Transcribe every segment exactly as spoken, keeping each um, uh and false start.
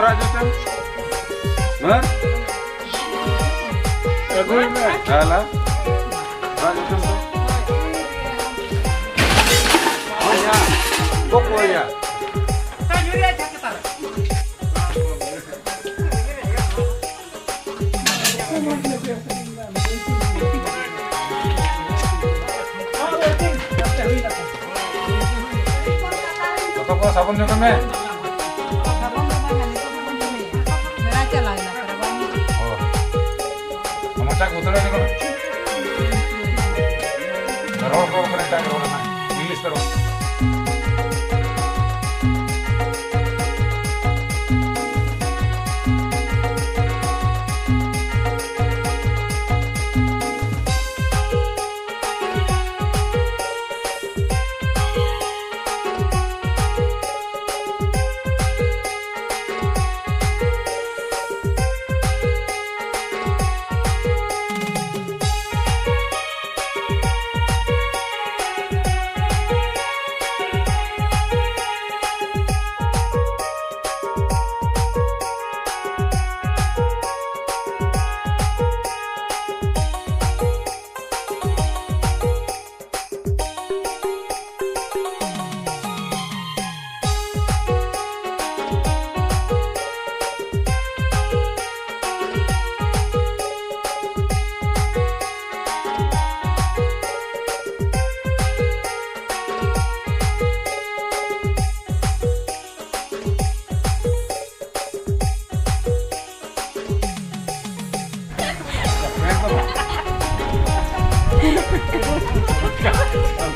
ᱨᱟᱡᱽ ᱦᱚᱪᱚᱱ᱾ ᱦᱮᱸ? ᱟᱹᱜᱩᱭ ᱢᱮ᱾ ᱦᱮᱞᱳ᱾ ᱨᱟᱡᱽ ᱦᱚᱪᱚᱱ ᱫᱚ᱾ ᱦᱳᱭ ᱭᱟ᱾ ᱜᱚᱜ ᱠᱚ ᱭᱟ᱾ ᱡᱚᱛᱚ ᱠᱚ ᱥᱟᱵᱚᱱ ᱧᱚᱜ ᱢᱮ᱾ ᱚ᱾ ᱢᱚᱪᱟ ᱠᱚ ᱩᱛᱟᱹᱨ ᱧᱚᱜ ᱢᱮ᱾ ᱨᱚᱲ ᱠᱚ ᱠᱟᱱᱟ, ᱮᱴᱟᱜ ᱨᱚᱲ ᱨᱮᱱᱟᱜ᱾ ᱤᱝᱞᱤᱥ ᱛᱮ ᱨᱚᱲ᱾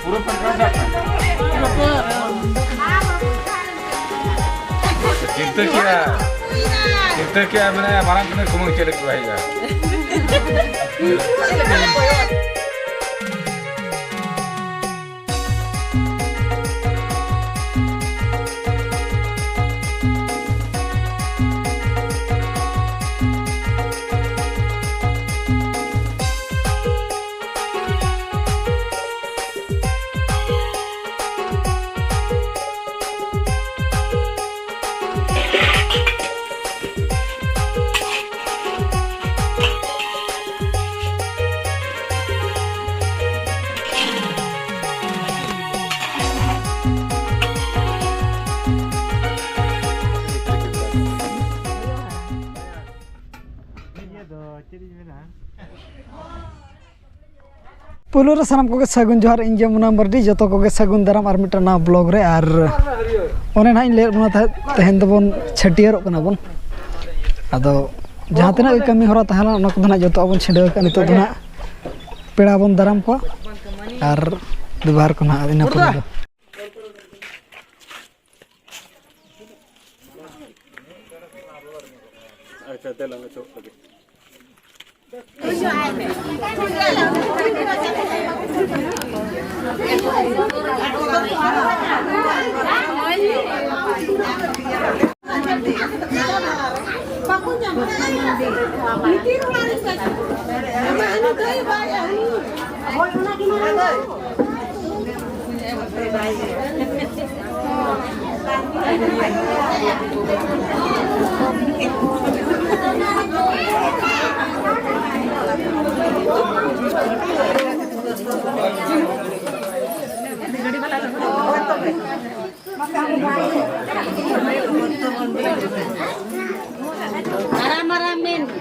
ᱯᱩᱨᱟᱹ ᱯᱮ ᱪᱤᱱᱛᱟᱹ ᱠᱮᱜᱼᱟ, ᱪᱤᱱᱛᱟᱹ ᱠᱮᱜᱼᱟ, ᱢᱟᱱᱮ ᱢᱟᱨᱟᱝ ᱠᱟᱹᱱᱟᱹᱧ ᱠᱩᱢᱟᱹᱝ ᱪᱮᱫ ᱞᱟᱹᱜᱤᱫ ᱵᱟᱭ ᱦᱤᱡᱩᱜᱼᱟ? ᱯᱩᱭᱞᱩ ᱨᱮ ᱥᱟᱱᱟᱢ ᱠᱚᱜᱮ ᱥᱟᱹᱜᱩᱱ ᱡᱚᱦᱟᱨ᱾ ᱤᱧ ᱜᱮ ᱢᱩᱱᱟ ᱢᱟᱨᱰᱤ᱾ ᱡᱚᱛᱚ ᱠᱚᱜᱮ ᱥᱟᱹᱜᱩᱱ ᱫᱟᱨᱟᱢ ᱟᱨ ᱢᱤᱫᱴᱟᱝ ᱱᱟᱣᱟ ᱵᱞᱚᱜ ᱨᱮ᱾ ᱟᱨ ᱚᱱᱮ ᱱᱟᱦᱟᱜ ᱤᱧ ᱞᱟᱹᱭᱮᱫ ᱵᱚᱱᱟ ᱛᱟᱦᱮᱸᱫ, ᱛᱮᱦᱮᱧ ᱫᱚᱵᱚᱱ ᱪᱷᱟᱹᱴᱭᱟᱹᱨᱚᱜ ᱠᱟᱱᱟ ᱵᱚᱱ᱾ ᱟᱫᱚ ᱡᱟᱦᱟᱸ ᱛᱤᱱᱟᱹᱜ ᱜᱮ ᱠᱟᱹᱢᱤ ᱦᱚᱨᱟ ᱛᱟᱦᱮᱸ ᱞᱮᱱᱟ, ᱚᱱᱟ ᱠᱚᱫᱚ ᱱᱟᱦᱟᱜ ᱡᱚᱛᱚᱣᱟᱜ ᱵᱚᱱ ᱪᱷᱤᱰᱟᱹᱣ ᱟᱠᱟᱫᱼᱟ᱾ ᱱᱤᱛᱚᱜ ᱫᱚ ᱱᱟᱦᱟᱜ ᱯᱮᱲᱟ ᱵᱚᱱ ᱫᱟᱨᱟᱢ ᱠᱚᱣᱟ ᱟᱨ ᱵᱮᱵᱚᱦᱟᱨ ᱠᱚ ᱱᱟᱦᱟᱜ ᱤᱱᱟᱹ ᱯᱚᱨᱮ ᱫᱚ᱾ ᱟᱪᱪᱷᱟ, ᱫᱮᱞᱟ, ᱚᱱᱟ ᱪᱚᱯ ᱞᱟᱹᱜᱤᱫ᱾ ᱢᱟᱨᱟᱝ ᱢᱟᱨᱟᱝ ᱢᱮᱱ ᱢᱮ᱾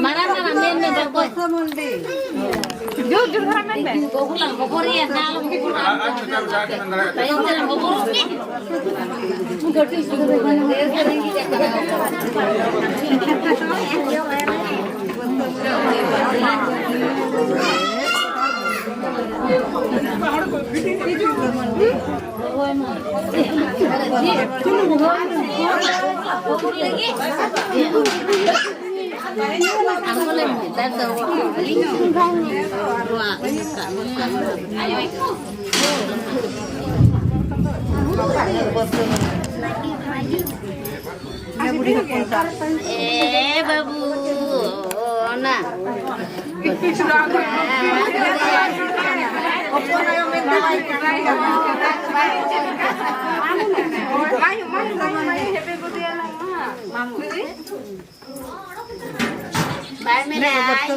ᱢᱟᱨᱟᱝ ᱢᱟᱨᱟᱝ ᱢᱮᱱ ᱢᱮ, ᱵᱟᱠᱚ᱾ ᱡᱳᱨ ᱡᱳᱨ ᱫᱷᱟᱨᱟ ᱢᱮᱱ ᱢᱮ᱾ ᱵᱟᱹᱵᱩ ᱞᱟᱝ ᱦᱚᱵᱚᱨᱮᱭᱟ, ᱫᱟᱞ᱾ ᱛᱟᱭᱚᱢ ᱛᱮ ᱞᱟᱝ ᱦᱚᱵᱚᱨᱚᱜ ᱢᱮ᱾ ᱮ ᱵᱟᱹᱵᱩ, ᱚᱱᱟ᱾ ᱵᱟᱭ ᱢᱮᱱᱟ, ᱟᱭᱳ᱾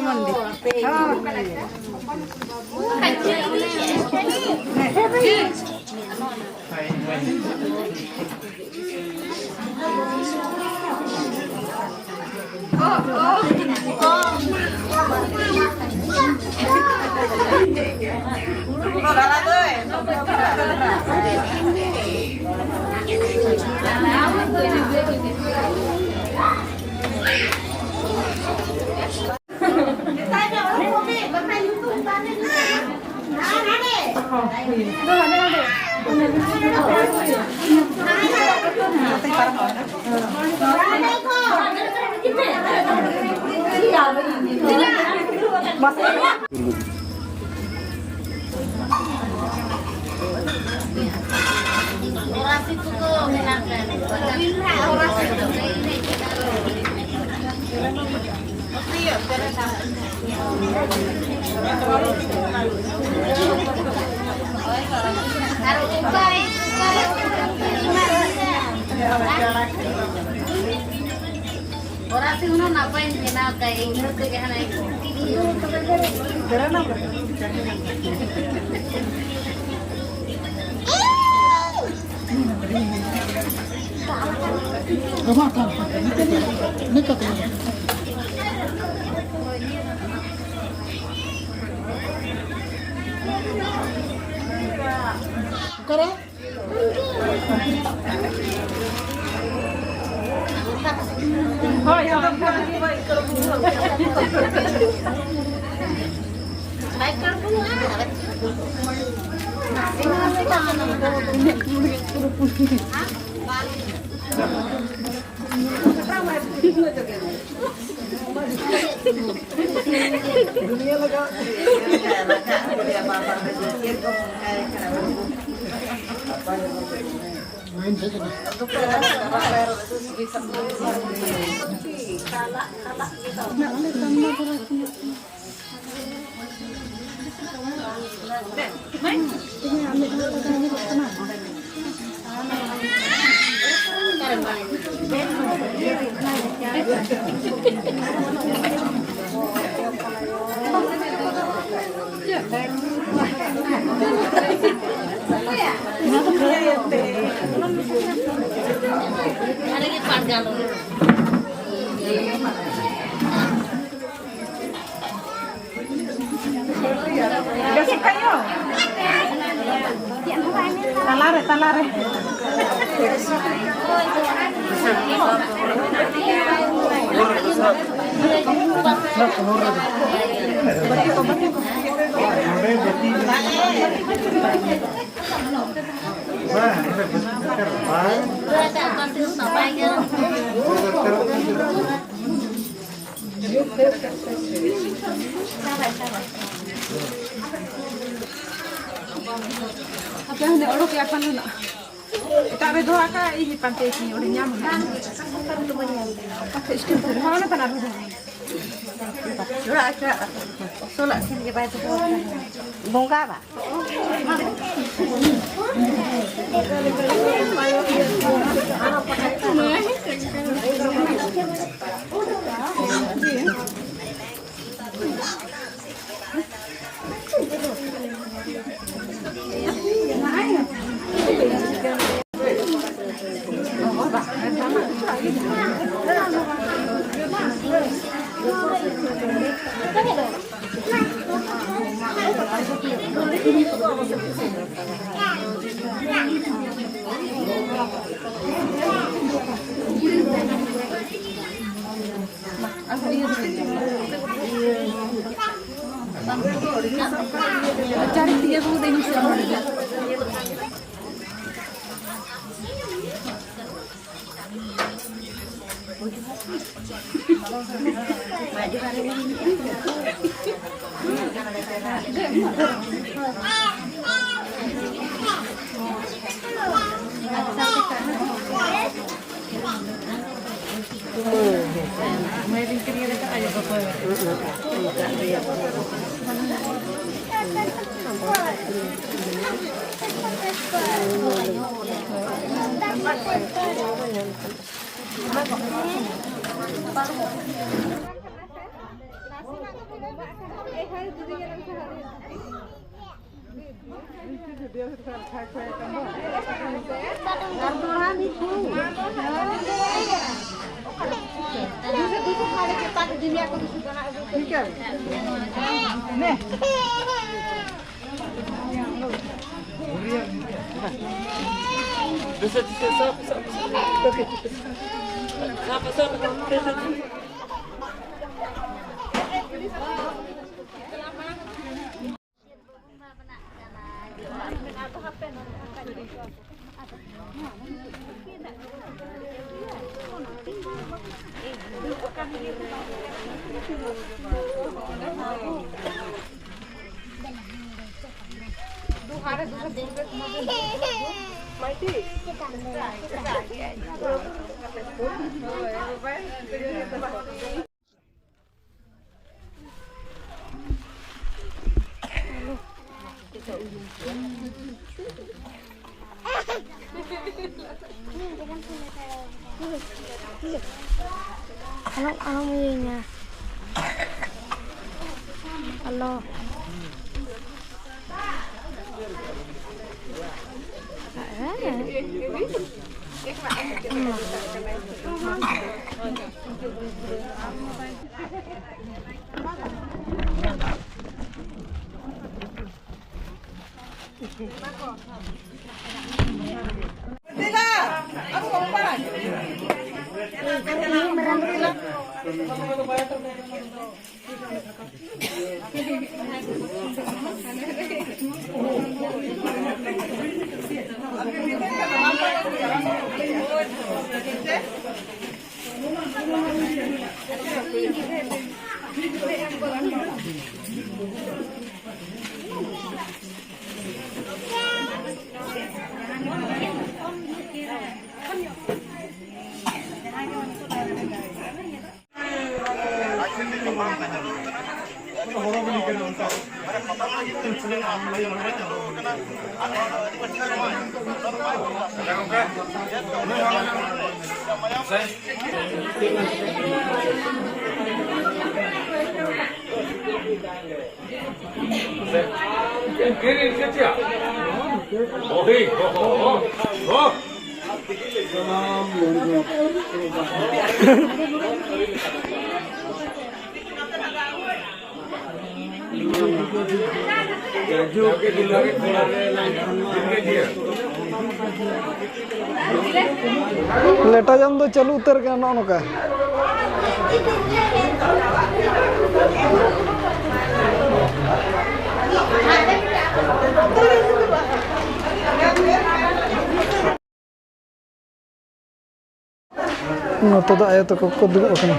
ᱦᱚᱨᱟᱥᱤ ᱦᱩᱱᱟᱹᱝ ᱱᱟᱯᱟᱭᱤᱧ ᱵᱮᱱᱟᱣ ᱠᱟᱜ, ᱤᱧ ᱦᱚᱸ ᱠᱟᱹᱡ ᱦᱟᱱᱮ ᱚᱠᱟᱨᱮ? ᱦᱳᱭ, ᱦᱳᱭ, ᱦᱳᱭ᱾ ᱵᱮᱥ ᱠᱟᱭᱚ᱾ ᱛᱟᱞᱟᱨᱮ, ᱛᱟᱞᱟᱨᱮ᱾ ᱟᱯᱮ ᱦᱚᱸ ᱚᱰᱚᱠᱮᱜᱼᱟ ᱯᱟᱞᱮᱱᱚᱜ᱾ ᱮᱴᱟᱜ ᱨᱮ ᱫᱚᱦᱚ ᱟᱠᱟᱫ, ᱤᱧ ᱯᱟᱱᱛᱮ ᱛᱤᱧ ᱚᱸᱰᱮ ᱧᱟᱢ ᱟᱠᱟᱫ᱾ ᱟᱪᱪᱷᱟ, ᱥᱴᱮᱱ ᱨᱮ ᱦᱚᱸ ᱚᱱᱟ ᱯᱟᱱᱟ ᱨᱮ ᱫᱚᱦᱚ᱾ ᱚᱲᱟᱜ ᱟᱪᱪᱷᱟ, ᱥᱚᱞᱟᱜ ᱴᱷᱮᱱ ᱜᱮ ᱵᱟᱭ ᱫᱚᱦᱚ ᱟᱠᱟᱫᱟ᱾ ᱵᱚᱸᱜᱟ ᱵᱟ᱾ ᱟᱞᱚᱢ, ᱟᱞᱚᱢ ᱤᱭᱟᱹᱧᱟ᱾ ᱟᱞᱚ᱾ ᱦᱮᱸ᱾ ᱞᱮᱴᱚ ᱡᱚᱢ ᱫᱚ ᱪᱟᱹᱞᱩ ᱩᱛᱟᱹᱨ ᱠᱟᱱᱟ ᱱᱚᱜᱼᱚ ᱱᱚᱝᱠᱟ᱾ ᱱᱚᱛᱮ ᱫᱚ ᱟᱭᱳ ᱛᱟᱠᱚ ᱠᱚ ᱫᱩᱲᱩᱵ ᱟᱠᱟᱱᱟ᱾